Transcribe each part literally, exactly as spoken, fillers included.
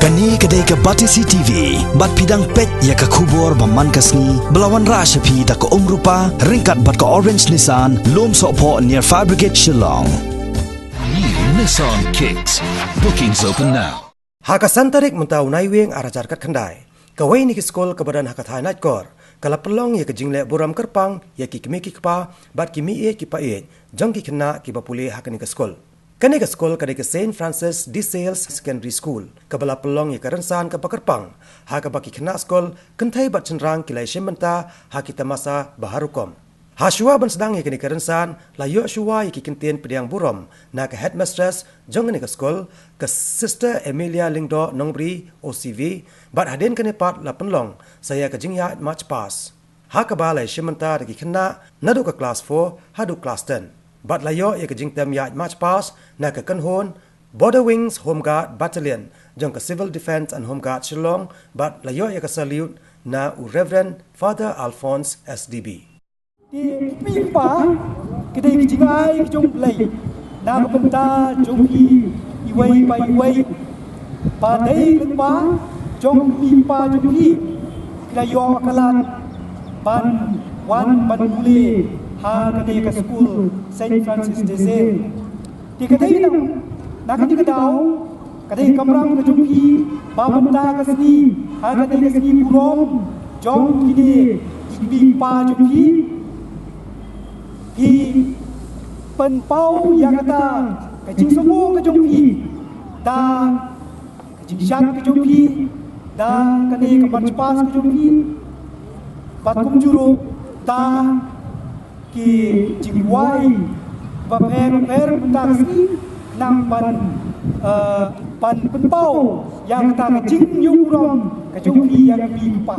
Kane ka dei ka Batesi T V, bad phi dang peit ïa ka khubor ba man ka sngi, ba la wanrah sha phi da ka Umrupa, ryngkat bad ka Orange Nissan, Lum Sohphoh near Fire Brigade Shillong. New Nissan Kicks. Bookings open now. Ha ka san tarik mynta u Naiwieng ar hajar khatkhyndai, kawei na ki skul kaba don ha ka thaiñ Naitkor, ka la pynlong ïa ka jingleh burom kyrpang ïa ki kmie ki kpa, bad ki mei ïeit ki pa ïeit, jong ki khynnah kiba pule ha kane ka skul. Kane ka skul ka dei ka Saint Francis de Sales Secondary School, kaba la pynlong ïa ka rynsan kaba kyrpang, ha kaba ki khynnah skul, kynthei bad shynrang ki la ïashim bynta, ha ki tamasa ba har rukom. Ha shuwa ban sdang ïa kane ka rynsan, la ïoh shuwa ïa ki kyntien pdiang burom, na ka headmistress, jong kane ka skul, ka Sister Amelia Lyngdoh Nongbri, O C V, bad hadien kane pat la pynlong, sa ïa ka jingïaid March Past. Ha kaba la ïashim bynta da ki khynnah, naduh ka class four, haduh class ten. Bad la ïoh ïa ka jingtem ïaid March Past, na ka kynhun, Border Wings Home Guard Battalion, jong ka Civil Defence and Home Guard Shillong, bad la ïoh ïa ka salute, na u Reverend Father Alphonse S D B. Te kmie kpa, ka dei ka jingai ka jong U Blei, na ka bynta jong phi, iwei pa iwei. Ba dei lyngba, jong kmie kpa jong phi, ki la ïoh ka lad, ban, wan ban pule, ha kane ka skul, Saint Francis de Sales. Te ka dei na, na kane ka daw, ka dei ka kamram ka jong phi, ba mynta ka sngi, ha kane ka sngi burom, jong kine, ki kmie kpa jong phi, phi pynpaw ïa kata, ka jingsngew ka jong phi, da, ka jingshad ka jong phi, da, kane ka March Past ka jong phi, bad kumjuh ruh, da, ki jingduwai, bapher bapher mynta ka sngi, nang ban, eh, ban pynpaw, ïa kata ka jingïoh burom, ka jong phi ïa kmie kpa.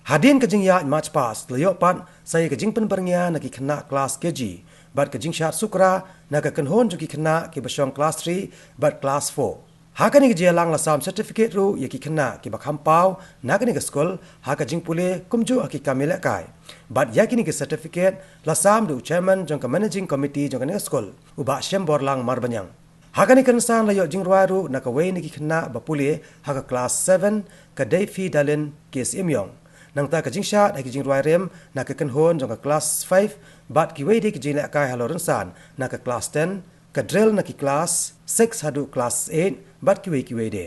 Hadien ka jingïaid March Past la ïoh pat sa ïa ka jingpynbyrngia na ki khynnah klas K G bad ka jingshad sukra na ka kynhun jong ki khynnah kiba shong klas three bad klas four. Ha kane ka jingïalang la sam certificate ruh ïa ki khynnah kiba kham paw na kane ka skul ha ka jingpule kumjuh ha ki kam ïalehkai. Bad ïa kine ki certificate la sam da u chairman jong ka managing committee jong kane ka skul, u Bah Shemborlang Marbaniang. Ha kane ka rynsan la ïoh jingrwai ruh na kawei na ki khynnah ba pule ha ka klas seven, ka Deifi Dalin K S Imïong. Nangta ka jingshad ha ki jingrwai rim na ka kynhun jong ka klas five bad kiwei de ki jingïalehkai halor rynsan na ka klas ten, ka drill na ki klas six haduh klas eight bad kiwei kiwei de.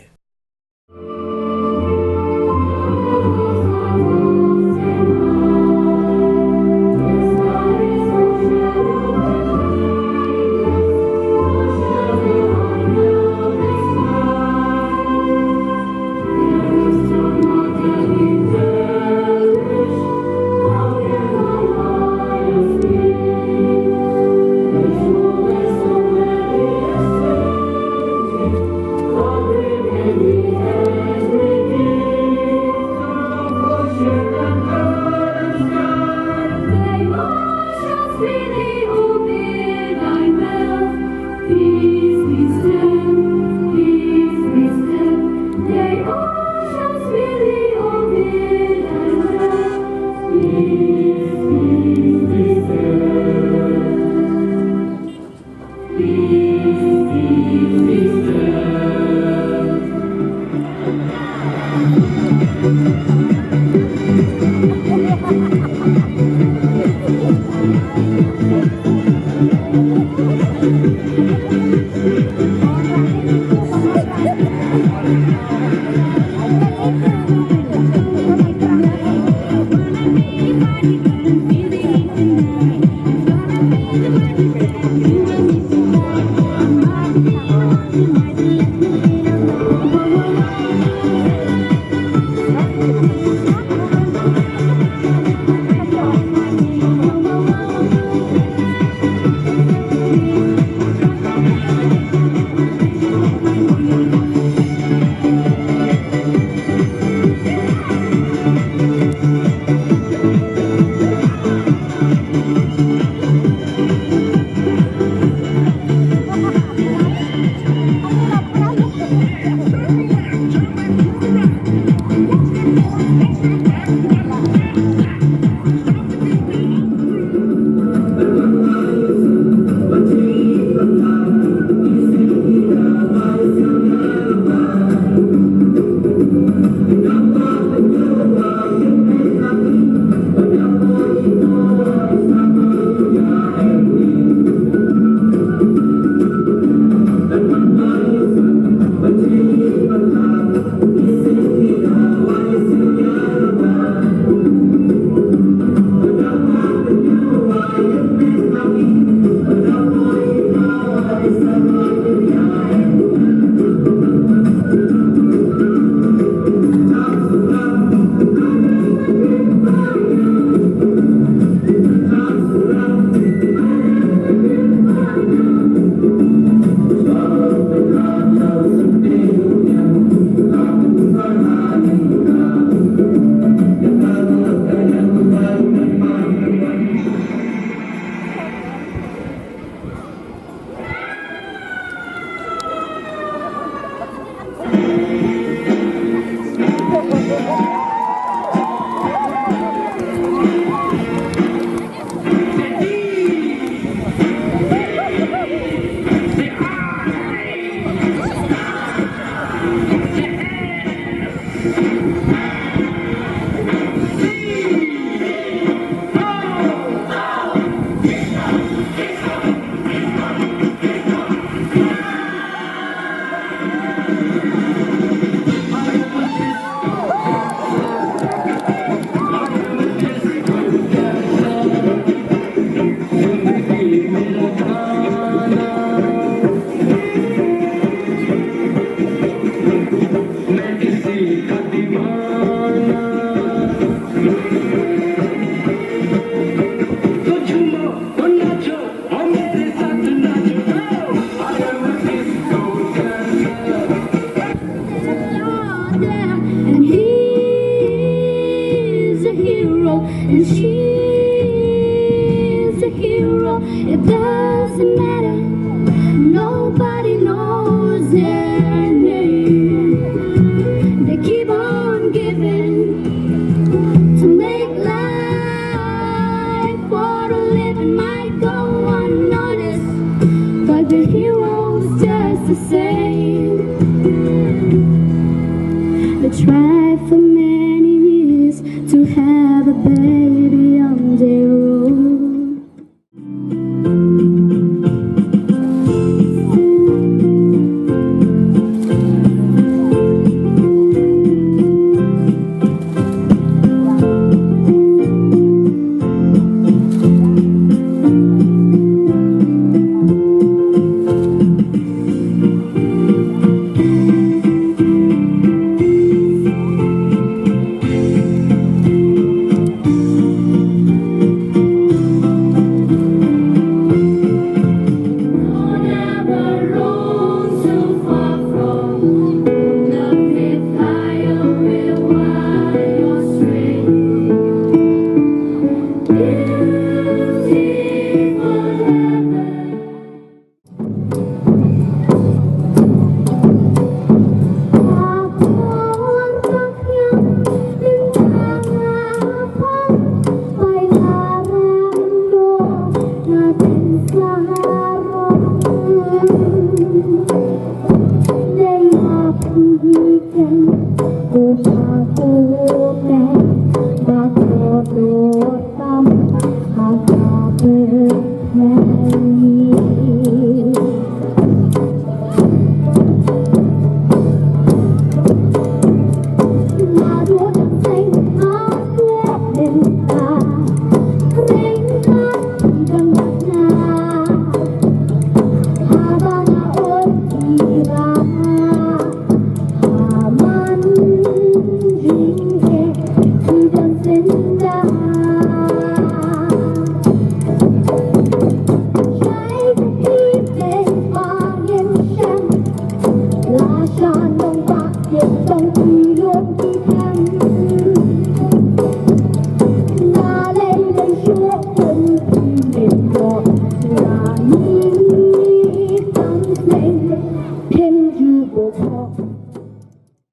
They tried for many years to have a baby on their own.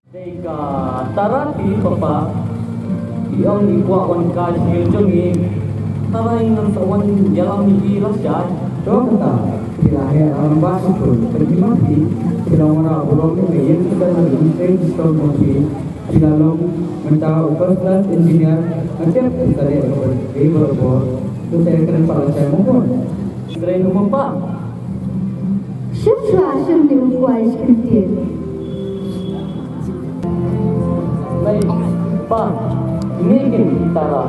Dei ka Tara phi papa, i ong i kwah wan kai sha ïing jong ngi. Tara, ngan sa wan ïalam ïa i lashai. To kata, phi la heh rangbah shiphew, pynjah ma phi, phi la wanrah burom ïa ka ïing ka sem, ïa ka ïing ka sem jong phi, phi la long mynta u first class engineer, nga tip phi sa leh kaba dei bha bha, to sa kren pat lashai mo bun. Srei u papa. Shim shuwa, shim ne u kwai shi kyntien. Lai, pa, ine kin Tara.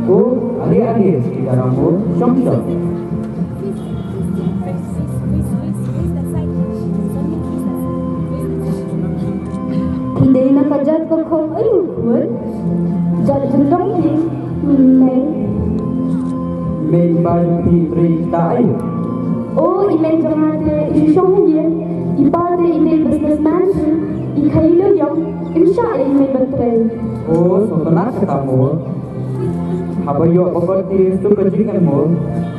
O, ade ade, Tara mo, shong shong. Phi dei na ka jait ka khong aïu khun? Jait jyndong phi, mei. Mei, i pa phi trei ta aïu? O, i mei jong nga te i shong ha ïing, i pa te i dei businessman, i khaïi lyngngoh, im shah ïa i mei ban trei. O, sngewtynnat kata mo. Haba ïoh ba kot ki suk ka jingkynmaw,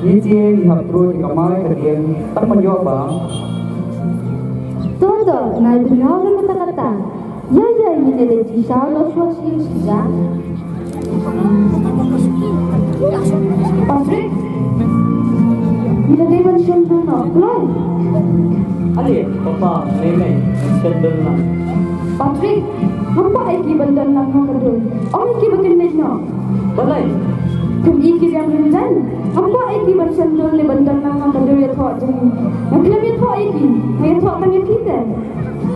ngi te ngi hap trud ïa ka mai ka dieng tang ban ïoh ba. To to, nai bynñiaw na kata kata. Ïa ïa, ngi te dei jingshaw noh shuwa shisha. Patrick, ngi te dei ban shim noh kloi. Ale, papa, mei mei, ban shim noh lang. Patrick, ngam kwah ïa ki ban don lang ha ka dur. Ong ïa ki ba kin leit noh. Balei? Kum ïa ki biang ryngkat. Ngam kwah ïa ki ban shon dur ne ban don lang ha ka dur ïathoh jong ngi. Nga khlem ïathoh ïa ki. Nga ïathoh tang ïa phi te.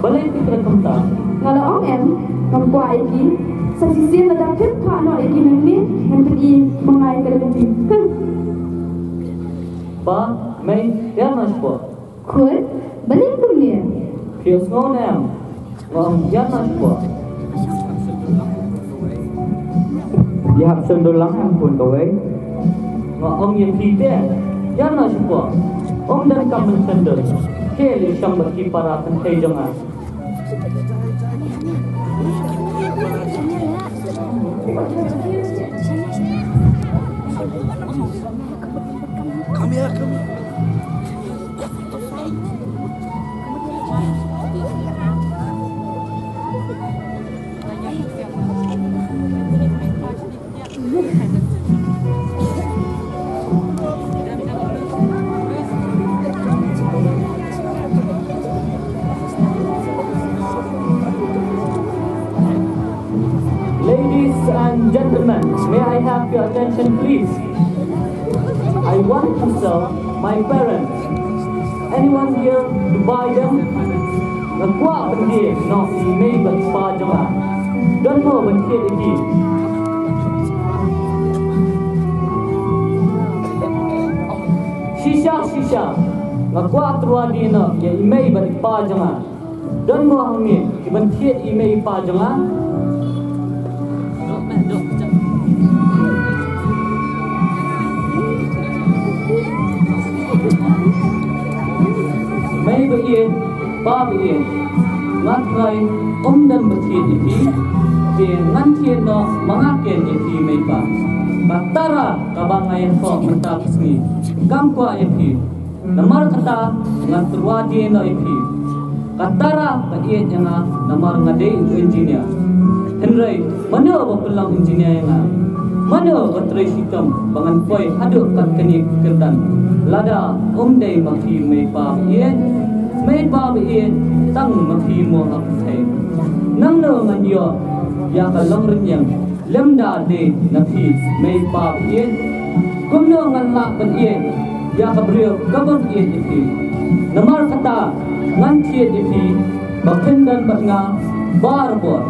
Balei phi kren kumta? Nga la ong em, ngam kwah ïa ki. Sa shisien lada phim phah noh ïa ki mynne, ngan pyni ma nga ïa ka lynti. Hm. Pa, mei, ïa nga shuwa. Khun, balei kumne? Phi ïohsngew ne em? Nga ong ïa na shuwa. Ïa hap shon dur lang em khun kawei. Nga ong ïa phi te, ïa na shuwa. Ym donkam ban shon dur. Te leit shong bad ki para kynthei jong nga. Come here, come here. Gentlemen, may I have your attention, please? I want to sell my parents. Anyone here to buy them? Nga kwah ban die noh ïa i mei bad i pa jong nga. Don mo ban thied ïa ki? Shisha, shisha. Nga kwah tyrwa die noh ïa i mei bad i pa jong nga. Don mo hangne ki ban thied ïa i mei i pa jong nga? Mei ba ïeit, pa ba ïeit, nga trai ym don ba thied ïa phi. Te ngan thied noh ma nga ken ïa phi mei pa. Ka tara kaba nga ïathoh mynta ka sngi kam kwah ïa phi. Namar kata nga tyrwa die noh ïa phi. Ka tara ka ïeit ïa nga namar nga dei u engineer. Hynrei mano ba pynlong engineer ïa nga? Mano ba trei shitom ba ngan poi haduh kat kane ka kyrdan? Lada ym dei ma phi mei pa ba ïeit, mei pa ba ïeit, tang ma phi mo ha pyrthei. Nangno ngan ïoh ïa ka longrynïeng lymda dei na phi mei pa ba ïeit? Kumno ngan lah ban ïeit ïa ka briew ka bym ïeit ïa phi? Namar kata ngan thied ïa phi ba phin don bad nga barabor.